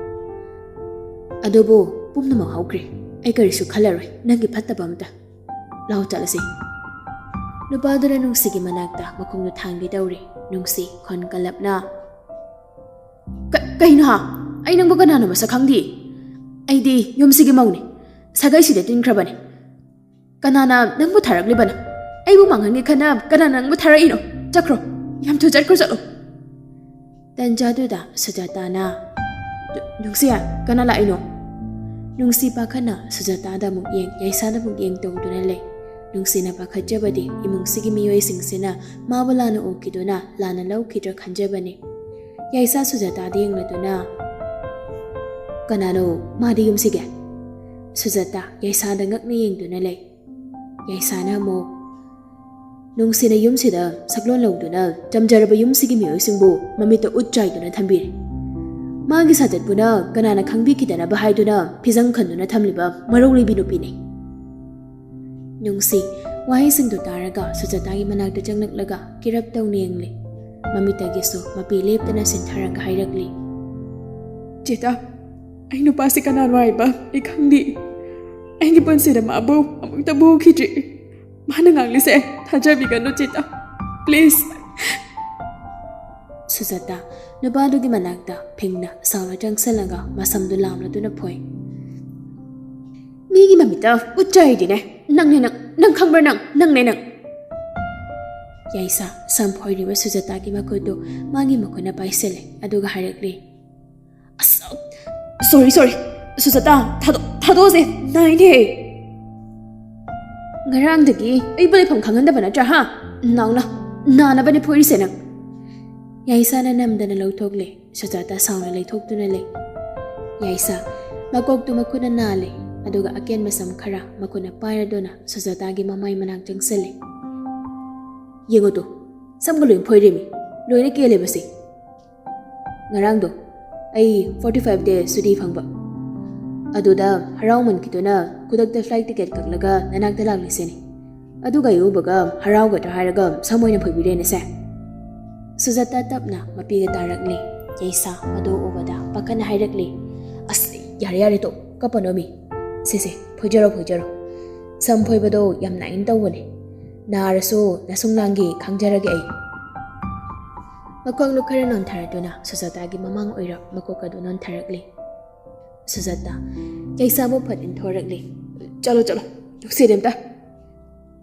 ꯑꯗꯨꯕꯨ ꯄꯨꯝꯅꯃꯛ ꯍꯧꯈ꯭ꯔꯦ꯫ ꯑꯩ ꯀꯔꯤꯁꯨ ꯈꯜꯂꯔꯣꯏ ꯅꯪꯒꯤ ꯐꯠꯇꯕ ꯑꯝꯇ꯫ ꯂꯥꯎ ꯆꯠꯂꯁꯤ꯫ ꯅꯨꯄꯥꯗꯨꯅ ꯅꯨꯡꯁꯤꯒꯤ ꯃꯅꯥꯛꯇ ꯃꯈꯣꯡꯗꯨ ꯊꯥꯡꯒꯦ ꯇꯧꯔꯦ꯫ ꯅꯨꯡꯁꯤ ꯈꯣꯟ ꯀꯜꯂꯞꯅ, "ꯀ-, ꯀꯩꯅꯣ ꯍꯥ? ꯑꯩ ꯅꯪꯕꯨ ꯀꯅꯥꯅꯣ ꯃꯁꯛ ꯈꯪꯗꯦ꯫ ꯑꯩꯗꯤ ꯌꯨꯝꯁꯤꯒꯤ ꯃꯧꯅꯤ꯫ ꯁꯥꯒꯩꯁꯤꯗ ꯇꯤꯟꯈ꯭ꯔꯕꯅꯤ꯫ ꯀꯅꯥꯅ ꯅꯪꯕꯨ ꯊꯥꯔꯛꯂꯤꯕꯅꯣ? ꯑꯩꯕꯨ ꯃꯥꯡꯍꯟꯒꯦ ꯈꯟꯅ ꯀꯅꯥꯅ ꯅꯪꯕꯨ ꯊꯥꯔꯛꯏꯅꯣ? ꯆꯠꯈ꯭ꯔꯣ꯫ ꯌꯥꯝ ꯊꯨ ꯆꯠꯈ꯭ꯔꯣ, ꯆꯠꯂꯣ꯫" ꯇꯟꯖꯥꯗꯨꯗ ꯁꯨꯖꯥꯇꯥꯅ, "ꯅꯨꯡꯁꯤ, ꯀꯅꯥ ꯂꯥꯛꯏꯅꯣ?" ꯅꯨꯡꯁꯤ ꯄꯥꯈꯠꯅ ꯁꯨꯖꯥꯇꯥꯗ ꯑꯃꯨꯛ ꯌꯦꯡ, ꯌꯥꯏꯁꯥꯗ ꯑꯃꯨꯛ ꯌꯦꯡ ꯇꯧꯗꯨꯅ ꯂꯩ꯫ ꯅꯨꯡꯁꯤꯅ ꯄꯥꯈꯠꯆꯕꯗꯤ ꯏꯃꯨꯡꯁꯤꯒꯤ ꯃꯤꯑꯣꯏꯁꯤꯡꯁꯤꯅ ꯃꯥꯕꯨ ꯂꯥꯟꯅ ꯎꯈꯤꯗꯨꯅ ꯂꯥꯟꯅ ꯂꯧꯈꯤꯗ꯭ꯔꯥ ꯈꯟꯖꯕꯅꯤ꯫ ꯌꯥꯏꯁꯥ ꯁꯨꯖꯥꯇꯥꯗ ꯌꯦꯡꯂꯗꯨꯅ, "ꯀꯅꯥꯅꯣ ꯃꯥꯗꯤ ꯌꯨꯝꯁꯤꯒꯤ?" ꯁꯨꯖꯥꯇꯥ ꯌꯥꯏꯁꯥꯗ ꯉꯛꯅ ꯌꯦꯡꯗꯨꯅ ꯂꯩ꯫ ꯌꯥꯏꯁꯥꯅ ꯑꯃꯨꯛ, "ꯅꯨꯡꯁꯤꯅ ꯌꯨꯝꯁꯤꯗ ꯁꯛꯂꯣꯟ ꯂꯧꯗꯨꯅ ꯆꯝꯖꯔꯕ ꯌꯨꯝꯁꯤꯒꯤ ꯃꯤꯑꯣꯏꯁꯤꯡꯕꯨ ꯃꯃꯤꯠꯇ ꯎꯠ ꯆꯥꯏꯗꯨꯅ ꯊꯝꯕꯤꯔꯦ꯫ ꯃꯥꯒꯤ ꯁꯥꯖꯠꯄꯨꯅ ꯀꯅꯥꯅ ꯈꯪꯕꯤꯈꯤꯗꯅꯕ ꯍꯥꯏꯗꯨꯅ ꯐꯤꯖꯪ ꯈꯟꯗꯨꯅ ꯊꯝꯂꯤꯕ ꯃꯔꯧ ꯂꯩꯕꯤ ꯅꯨꯄꯤꯅꯤ꯫" ꯅꯨꯡꯁꯤ ꯋꯥꯍꯩꯁꯤꯡꯗꯨ ꯇꯥꯔꯒ ꯁꯨꯖꯥꯇꯥꯒꯤ ꯃꯅꯥꯛꯇ ꯆꯪꯂꯛꯂꯒ ꯀꯤꯔꯞ ꯇꯧꯅ ꯌꯦꯡꯂꯦ꯫ ꯃꯃꯤꯠꯇꯒꯤꯁꯨ ꯃꯄꯤ ꯂꯦꯞꯇꯅ ꯁꯤꯟꯊꯔꯒ ꯍꯥꯏꯔꯛꯂꯤ, "ꯆꯦꯇꯥ, ꯑꯩ ꯅꯨꯄꯥꯁꯤ ꯀꯅꯥꯅꯣ ꯍꯥꯏꯕ ꯑꯩ ꯈꯪꯗꯦ꯫ ꯑꯩꯒꯤ ꯄꯨꯟꯁꯤꯗ ꯃꯥꯕꯨ ꯑꯃꯨꯛꯇꯕꯨ ꯎꯈꯤꯗ꯭ꯔꯤ꯫ ꯃꯥꯅ ꯉꯥꯡꯂꯤꯁꯦ ꯊꯥꯖꯕꯤꯒꯅꯨ ꯆꯦꯇꯥ, please꯫" ꯁꯨꯖꯥꯇꯥ ꯅꯨꯄꯥꯗꯨꯒꯤ ꯃꯅꯥꯛꯇ ꯐꯤꯡꯅ ꯁꯥꯎꯅ ꯆꯪꯁꯤꯜꯂꯒ ꯃꯁꯝꯗꯨ ꯂꯥꯝꯂꯗꯨꯅ ꯐꯣꯏ꯫ "ꯃꯤꯒꯤ ꯃꯃꯤꯠꯇ ꯎꯠ ꯆꯥꯏꯗꯤꯅꯦ꯫ ꯅꯪꯅꯦ ꯅꯪ, ꯅꯪ ꯈꯪꯕ꯭ꯔꯥ ꯅꯪ, ꯅꯪꯅꯦ ꯅꯪ꯫" ꯌꯥꯏꯁꯥ ꯁꯝ ꯐꯣꯏꯔꯤꯕ ꯁꯨꯖꯥꯇꯥꯒꯤ ꯃꯈꯨꯠꯇꯨ ꯃꯥꯒꯤ ꯃꯈꯨꯠꯅ ꯄꯥꯏꯁꯤꯜꯂꯦ, ꯑꯗꯨꯒ ꯍꯥꯏꯔꯛꯂꯤ, "ꯑꯁ, sorry, sorry꯫ ꯁꯨꯖꯥꯇꯥ, ꯊꯥꯗꯣꯛ-, ꯊꯥꯗꯣꯛꯑꯁꯦ, ꯅꯥꯏꯅꯦ꯫ ꯉꯔꯥꯡꯗꯒꯤ ꯑꯩꯕꯨ ꯂꯩꯐꯝ ꯈꯪꯍꯟꯗꯕ ꯅꯠꯇ꯭ꯔꯥ, ꯍꯥ? ꯅꯥꯎꯅ, ꯅꯥꯅꯕꯅꯦ ꯐꯣꯏꯔꯤꯁꯦ ꯅꯪ꯫" ꯌꯥꯏꯁꯥꯅ ꯅꯝꯗꯅ ꯂꯧꯊꯣꯛꯂꯦ꯫ ꯁꯨꯖꯥꯇꯥ ꯁꯥꯎꯅ ꯂꯩꯊꯣꯛꯇꯨꯅ ꯂꯩ꯫ ꯌꯥꯏꯁꯥ ꯃꯀꯣꯛꯇꯨ ꯃꯈꯨꯠꯅ ꯅꯥꯜꯂꯦ, ꯑꯗꯨꯒ ꯑꯀꯦꯟꯕ ꯁꯝ ꯈꯔ ꯃꯈꯨꯠꯅ ꯄꯥꯏꯔꯗꯨꯅ ꯁꯨꯖꯥꯇꯥꯒꯤ ꯃꯃꯥꯏ ꯃꯅꯥꯛ ꯆꯪꯁꯤꯜꯂꯦ꯫ "ꯌꯦꯡꯉꯨ ꯇꯨ, ꯁꯝꯒ ꯂꯣꯏ ꯐꯣꯏꯔꯦꯃꯤ, ꯂꯣꯏꯅ ꯀꯦꯜꯂꯦꯕꯁꯦ꯫ ꯉꯔꯥꯡꯗꯣ ꯑꯩ forty five days ꯁꯨꯇꯤ ꯐꯪꯕ, ꯑꯗꯨꯗ ꯍꯔꯥꯎꯃꯟꯈꯤꯗꯨꯅ ꯈꯨꯗꯛꯇ flight ticket ꯀꯛꯂꯒ ꯅꯅꯥꯛꯇ ꯂꯥꯛꯂꯤꯁꯤꯅꯤ꯫ ꯑꯗꯨꯒ ꯑꯩ ꯎꯕꯒ ꯍꯔꯥꯎꯒꯗ꯭ꯔꯥ ꯍꯥꯏꯔꯒ ꯁꯝ ꯑꯣꯏꯅ ꯐꯣꯏꯕꯤꯔꯦꯅꯦꯁꯦ꯫ ꯁꯨꯖꯥꯇꯥ ꯇꯞꯅ ꯃꯄꯤꯒ ꯇꯥꯔꯛꯂꯤ꯫ ꯌꯥꯏꯁꯥ ꯃꯗꯨ ꯎꯕꯗ ꯄꯥꯈꯠꯅ ꯍꯥꯏꯔꯛꯂꯤ, "ꯑꯁ, ꯌꯥꯔꯦ ꯌꯥꯔꯦ, ꯇꯣꯛ, ꯀꯞꯄꯅꯣꯃꯤ꯫ ꯁꯦ ꯁꯦ, ꯐꯣꯏꯖꯔꯣ ꯐꯣꯏꯖꯔꯣ꯫ ꯁꯝ ꯐꯣꯏꯕꯗꯣ ꯌꯥꯝ ꯅꯥꯏꯅ ꯇꯧꯕꯅꯦ꯫ ꯅꯥꯔꯁꯨ ꯅꯁꯨꯡ ꯂꯥꯡꯒꯤ ꯈꯥꯡꯖꯔꯒꯦ ꯑꯩ꯫" ꯃꯈꯣꯡꯗꯨ ꯈꯔ ꯅꯣꯟꯊꯔꯗꯨꯅ ꯁꯨꯖꯥꯇꯥꯒꯤ ꯃꯃꯥꯡ ꯑꯣꯏꯔꯞ ꯃꯀꯣꯛ ꯑꯗꯨ ꯅꯣꯟꯊꯔꯛꯂꯤ꯫ ꯁꯨꯖꯥꯇꯥ ꯌꯥꯏꯁꯥꯕꯨ ꯐꯠ ꯏꯟꯊꯣꯔꯛꯂꯤ꯫ "ꯆꯠꯂꯣ ꯆꯠꯂꯣ, ꯅꯨꯡꯁꯤꯔꯦ ꯑꯝꯇ꯫"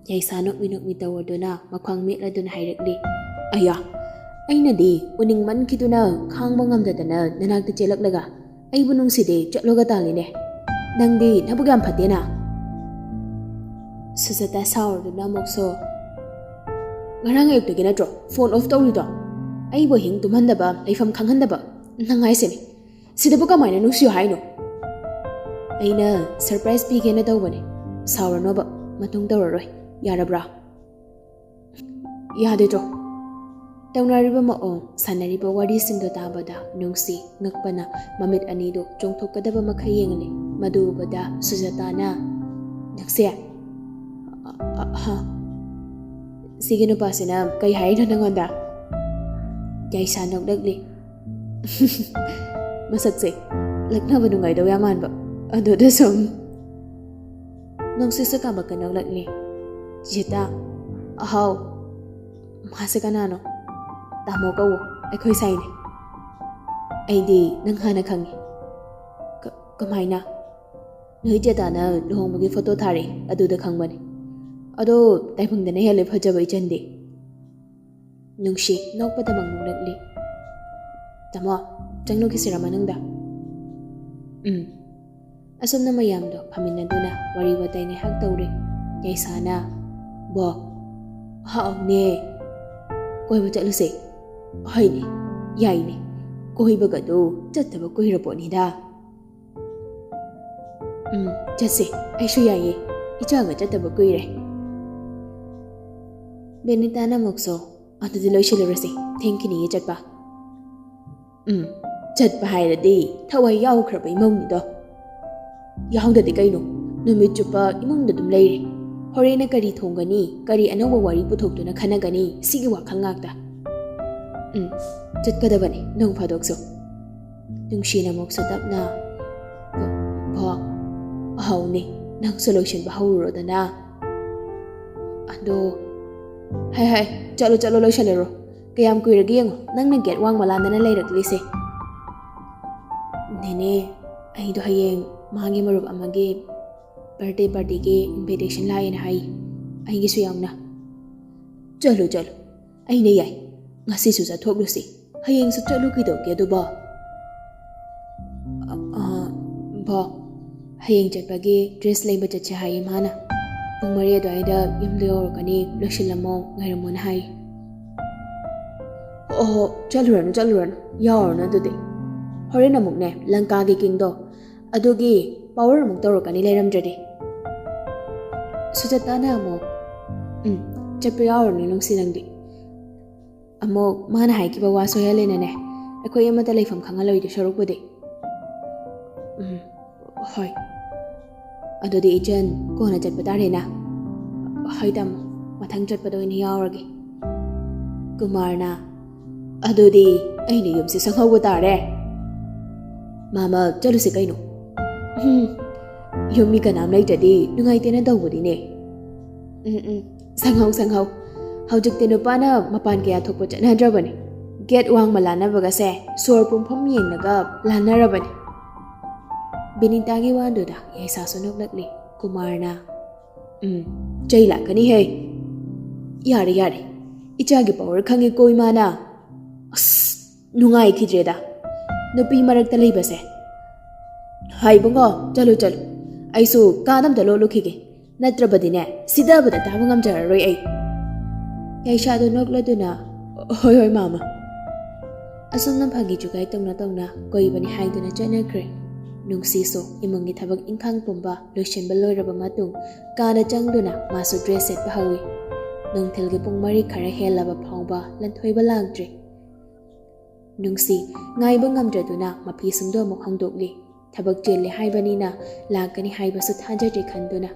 ꯌꯥꯏꯁꯥ ꯅꯣꯛꯃꯤ ꯅꯣꯛꯃꯤ ꯇꯧꯔꯗꯨꯅ ꯃꯈ꯭ꯋꯥꯡ ꯃꯦꯠꯂꯗꯨꯅ ꯍꯥꯏꯔꯛꯂꯤ꯫ "ꯑꯌꯥ, ꯑꯩꯅꯗꯤ ꯎꯅꯤꯡꯃꯟꯈꯤꯗꯨꯅ ꯈꯥꯡꯕ ꯉꯝꯗꯗꯅ ꯅꯅꯥꯛꯇ ꯆꯦꯜꯂꯛꯂꯒ ꯑꯩꯕꯨ ꯅꯨꯡꯁꯤꯗꯦ, ꯆꯠꯂꯣꯒ ꯇꯥꯜꯂꯤꯅꯦ꯫ ꯅꯪꯗꯤ ꯅꯕꯨꯛ ꯌꯥꯝ ꯐꯠꯇꯦꯅ꯫" ꯁꯨꯖꯥꯇꯥ ꯁꯥꯎꯔꯗꯨꯅ ꯑꯃꯨꯛꯁꯨ, "ꯉꯔꯥꯡ ꯑꯌꯨꯛꯇꯒꯤ ꯅꯠꯇ꯭ꯔꯣ ꯐꯣꯟ ꯑꯣꯐ ꯇꯧꯔꯤꯗꯣ? ꯑꯩꯕꯨ ꯑꯍꯤꯡ ꯇꯨꯝꯍꯟꯗꯕ, ꯂꯩꯐꯝ ꯈꯪꯍꯟꯗꯕ ꯅꯪ ꯍꯥꯏꯁꯤꯅꯤ꯫ ꯁꯤꯗꯕꯨ ꯀꯃꯥꯏꯅ ꯅꯨꯡꯁꯤꯌꯣ ꯍꯥꯏꯅꯣ?" "ꯑꯩꯅ ꯁꯔꯄ꯭ꯔꯥꯏꯁ ꯄꯤꯒꯦꯅ ꯇꯧꯕꯅꯦ꯫ ꯁꯥꯎꯔꯅꯣꯕ, ꯃꯇꯨꯡ ꯇꯧꯔꯔꯣꯏ꯫ ꯌꯥꯔꯕ꯭ꯔꯥ?" "ꯌꯥꯗꯦꯗꯣ꯫" ꯇꯧꯅꯔꯤꯕ ꯃꯑꯣꯡ, ꯁꯥꯟꯅꯔꯤꯕ ꯋꯥꯔꯤꯁꯤꯡꯗꯣ ꯇꯥꯕꯗ ꯅꯨꯡꯁꯤ ꯉꯛꯄꯅ ꯃꯃꯤꯠ ꯑꯅꯤꯗꯨ ꯆꯣꯡꯊꯣꯛꯀꯗꯕ ꯃꯈꯩ ꯌꯦꯡꯂꯤ꯫ ꯃꯗꯨ ꯎꯕꯗ ꯁꯨꯖꯥꯇꯥꯅ, "ꯅꯨꯡꯁꯤ, ꯑ-, ꯑ-, ꯍꯥ? ꯁꯤꯒꯤ ꯅꯨꯄꯥꯁꯤꯅ ꯀꯩ ꯍꯥꯏꯔꯤꯅꯣ ꯅꯪꯉꯣꯟꯗ?" ꯌꯥꯏꯁꯥ ꯅꯣꯛꯂꯛꯂꯤ꯫ ꯃꯁꯛꯁꯦ ꯂꯛꯅꯕ ꯅꯨꯡꯉꯥꯏꯗꯧ ꯌꯥꯝ ꯃꯥꯟꯕ꯫ ꯑꯗꯨꯗ ꯁꯨꯝ ꯅꯨꯡꯁꯤꯠꯁꯨ ꯀꯥꯕꯛꯀ ꯅꯣꯛꯂꯛꯂꯤ꯫ ꯖꯤꯇꯥ, "ꯑꯍꯥꯎ, ꯃꯥꯁꯦ ꯀꯅꯥꯅꯣ?" "ꯇꯥꯃꯣ ꯀꯧꯋꯣ, ꯑꯩꯈꯣꯏ ꯁꯥꯏꯅꯦ꯫" "ꯑꯩꯗꯤ ꯅꯪ ꯍꯥꯟꯅ ꯈꯪꯉꯤ꯫" "ꯀ-, ꯀꯃꯥꯏꯅ?" "ꯅꯣꯏ ꯆꯦꯇꯥꯅ ꯂꯨꯍꯣꯡꯕꯒꯤ ꯐꯣꯇꯣ ꯊꯥꯔꯛꯑꯦ, ꯑꯗꯨꯗ ꯈꯪꯕꯅꯦ꯫ ꯑꯗꯣ ꯇꯥꯏꯕꯪꯗꯅ ꯍꯦꯜꯂꯦ ꯐꯖꯕ ꯏꯆꯟꯗꯤ꯫" ꯅꯨꯡꯁꯤ ꯅꯣꯛꯄꯗꯃꯛ ꯅꯣꯛꯂꯛꯂꯤ꯫ "ꯇꯥꯃꯣ, ꯆꯪꯂꯨꯈꯤꯁꯤꯔ ꯃꯅꯨꯡꯗ?" "ꯎꯝ꯫" ꯑꯁꯨꯝꯅ ꯃꯌꯥꯝꯗꯣ ꯐꯝꯃꯤꯟꯅꯗꯨꯅ ꯋꯥꯔꯤ ꯋꯥꯇꯥꯏ ꯉꯥꯏꯍꯥꯛ ꯇꯧꯔꯦ꯫ ꯌꯥꯏꯁꯥꯅ, "ꯕꯣ, ꯍꯥꯎꯅꯦ, ꯀꯣꯏꯕ ꯆꯠꯂꯨꯁꯦ꯫" "ꯍꯣꯏꯅꯦ, ꯌꯥꯏꯅꯦ, ꯀꯣꯏꯕꯒꯗꯣ ꯆꯠꯇꯕ ꯀꯨꯏꯔꯄꯣꯠꯅꯤꯗ꯫" "ꯎꯝ, ꯆꯠꯁꯦ, ꯑꯩꯁꯨ ꯌꯥꯏꯌꯦ, ꯏꯆꯥꯒ ꯆꯠꯇꯕ ꯀꯨꯏꯔꯦ꯫" ꯕꯦꯅꯤꯇꯥꯅ ꯑꯃꯨꯛꯁꯨ, "ꯑꯗꯨꯗꯤ ꯂꯣꯏꯁꯤꯜꯂꯨꯔꯁꯤ, ꯊꯦꯡꯈꯤꯅꯤꯌꯦ ꯆꯠꯄ꯫" "ꯎꯝ, ꯆꯠꯄ ꯍꯥꯏꯔꯗꯤ ꯊꯋꯥꯏ ꯌꯥꯎꯈ꯭ꯔꯕ ꯏꯃꯧꯅꯤꯗꯣ꯫" "ꯌꯥꯎꯗꯗꯤ ꯀꯩꯅꯣ, ꯅꯨꯃꯤꯠ ꯆꯨꯞꯄ ꯏꯃꯨꯡꯗ ꯑꯗꯨꯝ ꯂꯩꯔꯦ꯫ ꯍꯣꯔꯦꯟꯅ ꯀꯔꯤ ꯊꯣꯡꯒꯅꯤ, ꯀꯔꯤ ꯑꯅꯧꯕ ꯋꯥꯔꯤ ꯄꯨꯊꯣꯛꯇꯨꯅ ꯈꯟꯅꯒꯅꯤ, ꯁꯤꯒꯤ ꯋꯥꯈꯜ ꯉꯥꯛꯇ꯫ ꯎꯝ, ꯆꯠꯀꯗꯕꯅꯤ ꯅꯣꯡ ꯐꯥꯗꯣꯛꯁꯨ꯫ ꯅꯨꯡꯁꯤꯅ ꯑꯃꯨꯛꯁꯨ ꯇꯞꯅ, "ꯚꯣ, ꯑꯍꯧꯅꯦ, ꯅꯪꯁꯨ ꯂꯣꯏꯁꯤꯟꯕ ꯍꯧꯔꯨꯔꯣꯗꯅ꯫ ꯑꯗꯣ, ꯍꯥꯏ ꯍꯥꯏ, ꯆꯠꯂꯣ ꯆꯠꯂꯣ, ꯂꯣꯏꯁꯤꯜꯂꯨꯔꯣ꯫ ꯀꯌꯥꯝ ꯀꯨꯏꯔꯒꯦ ꯌꯦꯡꯉꯣ, ꯅꯪꯅ ꯒꯦꯠ ꯋꯥꯡꯃ ꯂꯥꯟꯗꯅ ꯂꯩꯔꯛꯂꯤꯁꯦ?" "ꯅꯦꯅꯦ, ꯑꯩꯗꯣ ꯍꯌꯦꯡ ꯃꯥꯒꯤ ꯃꯔꯨꯞ ꯑꯃꯒꯤ ꯕꯥꯔꯗꯦ ꯄꯥꯔꯇꯤꯒꯤ ꯏꯟꯚꯥꯏꯇꯦꯁꯟ ꯂꯥꯛꯑꯦꯅ ꯍꯥꯏ, ꯑꯩꯒꯤꯁꯨ ꯌꯥꯎꯅ꯫" "ꯆꯠꯂꯨ ꯆꯠꯂꯨ, ꯑꯩꯅ ꯌꯥꯏ, ꯉꯁꯤꯁꯨ ꯆꯠꯊꯣꯛꯂꯨꯁꯤ꯫ ꯍꯌꯦꯡꯁꯨ ꯆꯠꯂꯨ ꯀꯩꯗꯧꯒꯦ ꯑꯗꯨꯕꯣ?" "ꯑ, ꯑ, ꯚꯣ, ꯍꯌꯦꯡ ꯆꯠꯄꯒꯤ ꯗ꯭ꯔꯦꯁ ꯂꯩꯕ ꯆꯠꯁꯦ ꯍꯥꯏꯌꯦ ꯃꯥꯅ꯫ ꯄꯨꯡ ꯃꯔꯤ ꯑꯗꯨꯋꯥꯏꯗ ꯌꯨꯝꯗ ꯌꯧꯔꯛꯀꯅꯤ, ꯂꯣꯏꯁꯤꯜꯂꯝꯃꯣ, ꯉꯥꯏꯔꯝꯃꯣꯅ ꯍꯥꯏꯌꯦ꯫" "ꯑꯣꯍꯣ, ꯆꯠꯂꯨꯔꯅꯨ ꯆꯠꯂꯨꯔꯅꯨ, ꯌꯥꯎꯔꯨꯔꯅꯨ ꯑꯗꯨꯗꯤ꯫ ꯍꯣꯔꯦꯟ ꯑꯃꯨꯛꯅꯦ, ꯂꯪꯀꯥꯒꯤ ꯀꯤꯡꯗꯣ, ꯑꯗꯨꯒꯤ ꯄꯥꯋꯔ ꯑꯃꯨꯛ ꯇꯧꯔꯛꯀꯅꯤ ꯂꯩꯔꯝꯗ꯭ꯔꯗꯤ꯫" ꯁꯨꯖꯇꯥꯅ ꯑꯃꯨꯛ, "ꯎꯝ, ꯆꯠꯄ ꯌꯥꯎꯔꯨꯔꯅꯨ ꯅꯨꯡꯁꯤ ꯅꯪꯗꯤ꯫ ꯑꯃꯨꯛ ꯃꯥꯅ ꯍꯥꯏꯈꯤꯕ ꯋꯥ ꯁꯣꯏꯍꯜꯂꯦꯅꯅꯦ, ꯑꯩꯈꯣꯏ ꯑꯃꯠꯇ ꯂꯩꯐꯝ ꯈꯪꯍꯜꯂꯣꯏꯗꯣꯏ ꯁꯔꯨꯛꯄꯨꯗꯤ꯫" "ꯎꯝ, ꯍꯣꯏ꯫ ꯑꯗꯨꯗꯤ ꯏꯆꯟ, ꯀꯣꯟꯅ ꯆꯠꯄ ꯇꯥꯔꯦꯅ꯫" "ꯍꯣꯏ ꯇꯥꯃꯣ, ꯃꯊꯪ ꯆꯠꯄꯗ ꯑꯣꯏꯅ ꯌꯥꯎꯔꯒꯦ꯫" ꯀꯨꯃꯥꯔꯅ, "ꯑꯗꯨꯗꯤ ꯑꯩꯅ ꯌꯨꯝꯁꯦ ꯁꯪꯍꯧꯕ ꯇꯥꯔꯦ꯫" "ꯃꯥꯃ, ꯆꯠꯂꯨꯁꯤ ꯀꯩꯅꯣ꯫" "ꯎꯝ, ꯌꯨꯝ ꯃꯤ ꯀꯅꯥꯝ ꯂꯩꯇ꯭ꯔꯗꯤ ꯅꯨꯡꯉꯥꯏꯇꯦꯅ ꯇꯧꯕꯅꯤꯅꯦ꯫" "ꯎꯝ, ꯎꯝ, ꯁꯪꯍꯧ ꯁꯪꯍꯧ꯫ ꯍꯧꯖꯤꯛꯇꯤ ꯅꯨꯄꯥꯅ ꯃꯄꯥꯟ ꯀꯌꯥ ꯊꯣꯛꯄ ꯆꯠꯅꯗ꯭ꯔꯕꯅꯤ꯫ ꯒꯦꯠ ꯋꯥꯡꯃ ꯂꯥꯟꯅꯕꯒꯁꯦ ꯁꯣꯔ ꯄꯨꯡꯐꯝ ꯌꯦꯡꯂꯒ ꯂꯥꯟꯅꯔꯕꯅꯤ꯫" ꯕꯤꯅꯤꯇꯥꯒꯤ ꯋꯥꯗꯨꯗ ꯌꯥꯏꯁꯥꯁꯨ ꯅꯣꯛꯂꯛꯂꯤ꯫ ꯀꯨꯃꯥꯔꯅ, "ꯎꯝ, ꯆꯩ ꯂꯥꯛꯀꯅꯤꯍꯦ꯫ ꯌꯥꯔꯦ, ꯌꯥꯔꯦ꯫ ꯏꯆꯥꯒꯤ ꯄꯥꯋꯔ ꯈꯪꯉꯤꯀꯣ ꯏꯃꯥꯅ꯫ ꯑꯁ, ꯅꯨꯡꯉꯥꯏꯈꯤꯗ꯭ꯔꯦꯗ ꯅꯨꯄꯤ ꯃꯔꯛꯇ ꯂꯩꯕꯁꯦ꯫ ꯍꯥꯏ ꯏꯕꯨꯡꯉꯣ, ꯆꯠꯂꯨ, ꯆꯠꯂꯨ꯫ ꯑꯩꯁꯨ ꯀꯥꯗ ꯑꯝꯇ ꯂꯣꯠꯂꯨꯈꯤꯒꯦ꯫ ꯅꯠꯇ꯭ꯔꯕꯗꯤꯅꯦ, ꯁꯤꯗꯕꯗ ꯇꯥꯕ ꯉꯝꯖꯔꯔꯣꯏ ꯑꯩ꯫" ꯌꯥꯏꯁꯥꯗꯨ ꯅꯣꯛꯂꯗꯨꯅ, "ꯍꯣꯏ, ꯍꯣꯏ, ꯃꯥꯃ꯫" ꯑꯁꯨꯝꯅ ꯐꯥꯒꯤ ꯖꯨꯒꯥꯏ ꯇꯧꯅ ꯇꯧꯅ ꯀꯣꯏꯕꯅꯤ ꯍꯥꯏꯗꯨꯅ ꯆꯠꯅꯈ꯭ꯔꯦ꯫ ꯅꯨꯡꯁꯤꯁꯨ ꯏꯃꯨꯡꯒꯤ ꯊꯕꯛ ꯏꯪꯈꯥꯡ ꯄꯨꯝꯕ ꯂꯣꯏꯁꯤꯟꯕ ꯂꯣꯏꯔꯕ ꯃꯇꯨꯡ ꯀꯥꯗ ꯆꯪꯗꯨꯅ ꯃꯥꯁꯨ ꯗ꯭ꯔꯦꯁ ꯁꯦꯠꯄ ꯍꯧꯏ꯫ ꯅꯨꯡꯊꯤꯜꯒꯤ ꯄꯨꯡ ꯃꯔꯤ ꯈꯔ ꯍꯦꯜꯂꯕ ꯐꯥꯎꯕ ꯂꯟꯊꯣꯏꯕ ꯂꯥꯡꯗ꯭ꯔꯤ꯫ ꯅꯨꯡꯁꯤ ꯉꯥꯏꯕ ꯉꯝꯗ꯭ꯔꯗꯨꯅ ꯃꯐꯤꯁꯤꯡꯗꯣ ꯑꯃꯨꯛ ꯍꯣꯡꯗꯣꯛꯂꯤ꯫ ꯊꯕꯛ ꯆꯤꯜꯂꯦ ꯍꯥꯏꯕꯅꯤꯅ ꯂꯥꯛꯀꯅꯤ ꯍꯥꯏꯕꯁꯨ ꯊꯥꯖꯗ꯭ꯔꯦ ꯈꯟꯗꯨꯅ꯫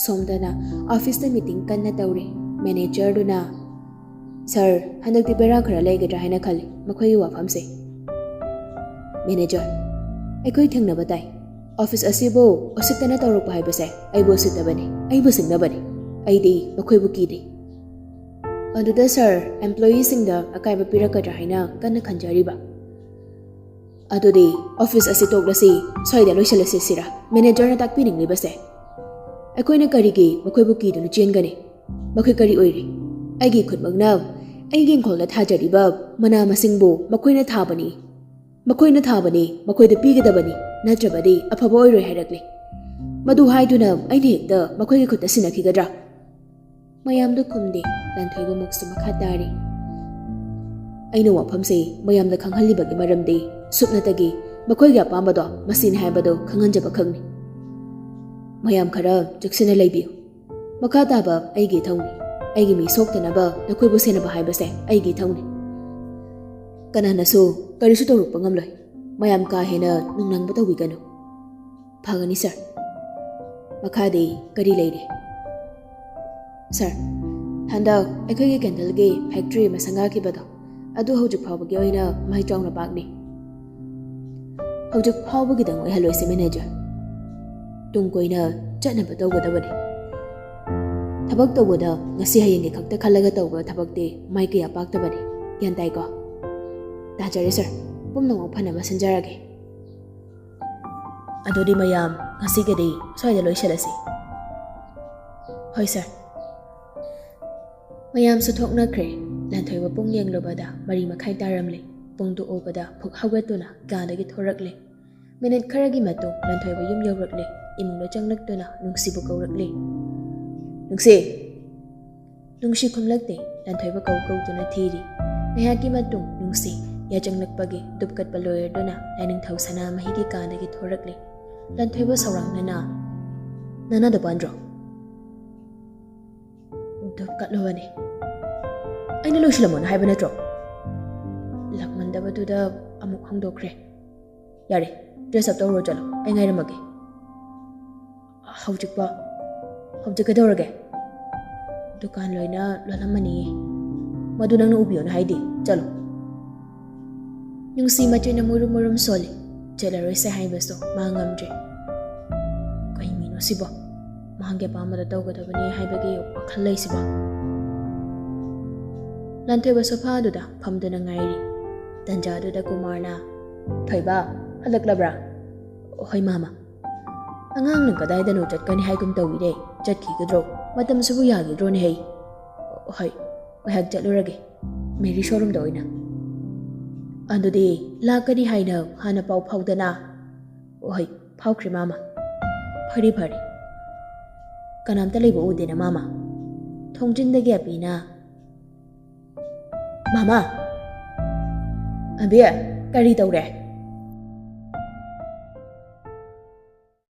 ꯁꯣꯝꯗꯅ ꯑꯣꯐꯤꯁꯇ ꯃꯤꯇꯤꯡ ꯀꯟꯅ ꯇꯧꯔꯤ꯫ ꯃꯦꯅꯦꯖꯔꯗꯨꯅ, "ꯁꯥꯔ, ꯍꯟꯗꯛꯇꯤ ꯕꯦꯔꯥ ꯈꯔ ꯂꯩꯒꯗ꯭ꯔꯥ ꯍꯥꯏꯅ ꯈꯜꯂꯤ ꯃꯈꯣꯏꯒꯤ ꯋꯥꯐꯝꯁꯦ꯫" ꯃꯦꯅꯦꯖꯔ, "ꯑꯩꯈꯣꯏ ꯊꯦꯡꯅꯕ ꯇꯥꯏ꯫ ꯑꯣꯐꯤꯁ ꯑꯁꯤꯕꯨ ꯎꯁꯤꯠꯇꯅ ꯇꯧꯔꯛꯄ ꯍꯥꯏꯕꯁꯦ ꯑꯩꯕꯨ ꯎꯁꯤꯠꯇꯕꯅꯤ, ꯑꯩꯕꯨ ꯁꯤꯡꯅꯕꯅꯤ꯫ ꯑꯩꯗꯤ ꯃꯈꯣꯏꯕꯨ ꯀꯤꯗꯦ꯫" ꯑꯗꯨꯗ ꯁꯥꯔ, ꯑꯦꯝꯄ꯭ꯂꯣꯌꯤꯁꯤꯡꯗ ꯑꯀꯥꯏꯕ ꯄꯤꯔꯛꯀꯗ꯭ꯔꯥ ꯍꯥꯏꯅ ꯀꯟꯅ ꯈꯟꯖꯔꯤꯕ꯫ "ꯑꯗꯨꯗꯤ ꯑꯣꯐꯤꯁ ꯑꯁꯤ ꯇꯣꯛꯂꯁꯤ, ꯁ꯭ꯋꯥꯏꯗ ꯂꯣꯏꯁꯤꯜꯂꯁꯤ ꯁꯤꯔꯥ ꯃꯦꯅꯦꯖꯔꯅ ꯇꯥꯛꯄꯤꯅꯤꯡꯂꯤꯕꯁꯦ? ꯑꯩꯈꯣꯏꯅ ꯀꯔꯤꯒꯤ ꯃꯈꯣꯏꯕꯨ ꯀꯤꯗꯨꯅ ꯆꯦꯟꯒꯅꯤ? ꯃꯈꯣꯏ ꯀꯔꯤ ꯑꯣꯏꯔꯤ? ꯑꯩꯒꯤ ꯈꯨꯠꯃꯛꯅ ꯑꯩꯒꯤ ꯏꯪꯈꯣꯜꯗ ꯊꯥꯖꯔꯤꯕ ꯃꯅꯥ ꯃꯁꯤꯡꯕꯨ ꯃꯈꯣꯏꯅ ꯊꯥꯕꯅꯤ, ꯃꯈꯣꯏꯅ ꯊꯥꯕꯅꯤ, ꯃꯈꯣꯏꯗ ꯄꯤꯒꯗꯕꯅꯤ, ꯅꯠꯇ꯭ꯔꯕꯗꯤ ꯑꯐꯕ ꯑꯣꯏꯔꯣꯏ ꯍꯥꯏꯔꯛꯂꯤ꯫ ꯃꯗꯨ ꯍꯥꯏꯗꯨꯅ ꯑꯩꯅ ꯍꯦꯛꯇ ꯃꯈꯣꯏꯒꯤ ꯈꯨꯠꯇ ꯁꯤꯟꯅꯈꯤꯒꯗ꯭ꯔꯥ?" ꯃꯌꯥꯝꯗꯨ ꯈꯨꯝꯗꯦ꯫ ꯂꯟꯊꯣꯏꯕ ꯃꯨꯛꯁꯨ ꯃꯈꯥ ꯇꯥꯔꯤ꯫ "ꯑꯩꯅ ꯋꯥꯐꯝꯁꯦ ꯃꯌꯥꯝꯗ ꯈꯪꯍꯜꯂꯤꯕꯒꯤ ꯃꯔꯝꯗꯤ ꯁꯨꯞꯅꯇꯒꯤ ꯃꯈꯣꯏꯒꯤ ꯑꯄꯥꯝꯕꯗꯣ ꯃꯁꯤꯅꯤ ꯍꯥꯏꯕꯗꯨ ꯈꯪꯍꯟꯖꯕ ꯈꯛꯅꯤ꯫ ꯃꯌꯥꯝ ꯈꯔ ꯆꯦꯛꯁꯤꯟꯅ ꯂꯩꯕꯤꯌꯨ꯫ ꯃꯈꯥ ꯇꯥꯕ ꯑꯩꯒꯤ ꯏꯊꯧꯅꯤ꯫ ꯑꯩꯒꯤ ꯃꯤ ꯁꯣꯛꯇꯅꯕ ꯅꯈꯣꯏꯕꯨ ꯁꯦꯟꯅꯕ ꯍꯥꯏꯕꯁꯦ ꯑꯩꯒꯤ ꯏꯊꯧꯅꯤ꯫ ꯀꯅꯥꯅꯁꯨ ꯀꯔꯤꯁꯨ ꯇꯧꯔꯛꯄ ꯉꯝꯂꯣꯏ꯫ ꯃꯌꯥꯝ ꯀꯥ ꯍꯦꯟꯅ ꯅꯨꯡꯅꯥꯡꯕ ꯇꯧꯕꯤꯒꯅꯨ꯫ ꯐꯒꯅꯤ ꯁꯥꯔ꯫ ꯃꯈꯥꯗꯤ ꯀꯔꯤ ꯂꯩꯔꯤ?" "ꯁꯥꯔ, ꯍꯟꯗꯛ ꯑꯩꯈꯣꯏꯒꯤ ꯀꯦꯟꯗꯜꯒꯤ ꯐꯦꯛꯇ꯭ꯔꯤ ꯑꯃ ꯁꯪꯒꯥꯈꯤꯕꯗꯣ, ꯑꯗꯨ ꯍꯧꯖꯤꯛ ꯐꯥꯎꯕꯒꯤ ꯑꯣꯏꯅ ꯃꯥꯏ ꯆꯥꯎꯅ ꯄꯥꯛꯂꯤ꯫" "ꯍꯧꯖꯤꯛ ꯐꯥꯎꯕꯒꯤꯗꯪ ꯑꯣꯏꯍꯜꯂꯣꯏꯁꯦ ꯃꯦꯅꯦꯖꯔ꯫ ꯇꯨꯡ ꯀꯣꯏꯅ ꯆꯠꯅꯕ ꯇꯧꯒꯗꯕꯅꯤ꯫ ꯊꯕꯛ ꯇꯧꯕꯗ ꯉꯁꯤ ꯍꯌꯦꯡꯒꯤ ꯈꯛꯇ ꯈꯜꯂꯒ ꯇꯧꯕ ꯊꯕꯛꯇꯤ ꯃꯥꯏ ꯀꯌꯥ ꯄꯥꯛꯇꯕꯅꯤ꯫ ꯒ꯭ꯌꯥꯟ ꯇꯥꯏꯀꯣ?" "ꯇꯥꯖꯔꯦ ꯁꯥꯔ, ꯄꯨꯝꯅꯃꯛ ꯐꯅꯕ ꯁꯤꯟꯖꯔꯒꯦ꯫" "ꯑꯗꯨꯗꯤ ꯃꯌꯥꯝ, ꯉꯁꯤꯒꯤꯗꯤ ꯁ꯭ꯋꯥꯏꯗ ꯂꯣꯏꯁꯤꯜꯂꯁꯤ꯫" "ꯍꯣꯏ ꯁꯥꯔ꯫" ꯃꯌꯥꯝꯁꯨ ꯊꯣꯛꯅꯈ꯭ꯔꯦ꯫ ꯂꯟꯊꯣꯏꯕ ꯄꯨꯡ ꯌꯦꯡꯂꯨꯕꯗ ꯃꯔꯤ ꯃꯈꯥꯏ ꯇꯥꯔꯝꯂꯦ꯫ ꯄꯨꯡꯗꯨ ꯎꯕꯗ ꯐꯨꯛ ꯍꯧꯒꯠꯇꯨꯅ ꯀꯥꯗꯒꯤ ꯊꯣꯔꯛꯂꯦ꯫ ꯃꯤꯅꯤꯠ ꯈꯔꯒꯤ ꯃꯇꯨꯡ ꯂꯟꯊꯣꯏꯕ ꯌꯨꯝ ꯌꯧꯔꯛꯂꯦ꯫ ꯏꯃꯨꯡꯗ ꯆꯪꯂꯛꯇꯨꯅ ꯅꯨꯡꯁꯤꯕꯨ ꯀꯧꯔꯛꯂꯦ꯫ "ꯅꯨꯡꯁꯤ!" ꯅꯨꯡꯁꯤ ꯈꯨꯝꯂꯛꯇꯦ꯫ ꯂꯟꯊꯣꯏꯕ ꯀꯧ ꯀꯧꯗꯨꯅ ꯊꯤꯔꯤ꯫ ꯉꯥꯏꯍꯥꯛꯀꯤ ꯃꯇꯨꯡ ꯅꯨꯡꯁꯤ ꯌꯥꯆꯪꯂꯛꯄꯒꯤ ꯙꯨꯞ ꯀꯠꯄ ꯂꯣꯏꯔꯗꯨꯅ ꯂꯥꯏꯅꯤꯡꯊꯧ ꯁꯅꯥꯃꯍꯤꯒꯤ ꯀꯥꯗꯒꯤ ꯊꯣꯔꯛꯂꯦ꯫ ꯂꯟꯊꯣꯏꯕ ꯁꯧꯔꯥꯡꯅꯅ, "ꯅꯅꯥꯗꯣ ꯄꯥꯟꯗ꯭ꯔꯣ?" "ꯙꯨꯞ ꯀꯠꯂꯨꯕꯅꯤ꯫" "ꯑꯩꯅ ꯂꯣꯏꯁꯤꯜꯂꯝꯃꯣꯅ ꯍꯥꯏꯕ ꯅꯠꯇ꯭ꯔꯣ?" ꯂꯥꯛꯃꯟꯗꯕꯗꯨꯗ ꯑꯃꯨꯛ ꯍꯣꯡꯗꯣꯛꯈ꯭ꯔꯦ꯫ "ꯌꯥꯔꯦ, ꯗ꯭ꯔꯦꯁ ꯑꯞ ꯇꯧꯔꯨꯔꯣ, ꯆꯠꯂꯣ, ꯑꯩ ꯉꯥꯏꯔꯝꯃꯒꯦ꯫" "ꯍꯧꯖꯤꯛꯄꯣ?" "ꯍꯧꯖꯤꯛ ꯀꯩꯗꯧꯔꯒꯦ?" "ꯗꯨꯀꯥꯟ ꯂꯣꯏꯅ ꯂꯣꯜꯂꯝꯃꯅꯤꯌꯦ꯫ ꯃꯗꯨ ꯅꯪꯅ ꯎꯕꯤꯌꯣꯅ ꯍꯥꯏꯗꯦ꯫ ꯆꯠꯂꯣ꯫" ꯅꯨꯡꯁꯤ ꯃꯆꯦꯅ ꯃꯨꯔꯨꯝ ꯃꯨꯔꯨꯝ ꯁꯣꯜꯂꯤ꯫ ꯆꯠꯂꯔꯣꯏꯁꯦ ꯍꯥꯏꯕꯁꯨ ꯃꯥ ꯉꯝꯗ꯭ꯔꯦ꯫ ꯀꯩ ꯃꯤꯅꯣ ꯁꯤꯕꯣ? ꯃꯍꯥꯛꯀꯤ ꯑꯄꯥꯝꯕꯗ ꯇꯧꯒꯗꯕꯅꯤ ꯍꯥꯏꯕꯒꯤ ꯋꯥꯈꯜ ꯂꯩꯁꯤꯕꯣ? ꯂꯥꯟꯊꯣꯏꯕ ꯁꯣꯐꯥꯗꯨꯗ ꯐꯝꯗꯨꯅ ꯉꯥꯏꯔꯤ꯫ ꯇꯟꯖꯥꯗꯨꯗ ꯀꯨꯃꯥꯔꯅ, "ꯊꯣꯏꯕ, ꯍꯜꯂꯛꯂꯕ꯭ꯔꯥ?" "ꯍꯣꯏ, ꯃꯥꯃ꯫" "ꯑꯉꯥꯡꯅ ꯀꯗꯥꯏꯗꯅꯣ ꯆꯠꯀꯅꯤ ꯍꯥꯏꯒꯨꯝ ꯇꯧꯏꯅꯦ, ꯆꯠꯈꯤꯒꯗ꯭ꯔꯣ? ꯃꯇꯝꯁꯤꯕꯨ ꯌꯥꯒꯗ꯭ꯔꯣꯅꯦ ꯍꯩ?" "ꯍꯣꯏ, ꯉꯥꯏꯍꯥꯛ ꯆꯠꯂꯨꯔꯒꯦ, ꯃꯦꯔꯤ ꯁꯣꯔꯨꯝꯗ ꯑꯣꯏꯅ꯫" "ꯑꯗꯨꯗꯤ ꯂꯥꯛꯀꯅꯤ ꯍꯥꯏꯅ ꯍꯥꯟꯅ ꯄꯥꯎ ꯐꯥꯎꯗꯅ꯫" "ꯍꯣꯏ, ꯐꯥꯎꯈ꯭ꯔꯦ, ꯃꯥꯃ꯫" "ꯐꯔꯦ, ꯐꯔꯦ꯫ ꯀꯅꯥꯝꯇ ꯂꯩꯕ ꯎꯗꯦꯅ, ꯃꯥꯃ?" ꯊꯣꯡꯖꯤꯟꯗꯒꯤ ꯑꯕꯤꯅ, "ꯃꯥꯃ!" "ꯑꯕꯤ, ꯀꯔꯤ ꯇꯧꯔꯦ?"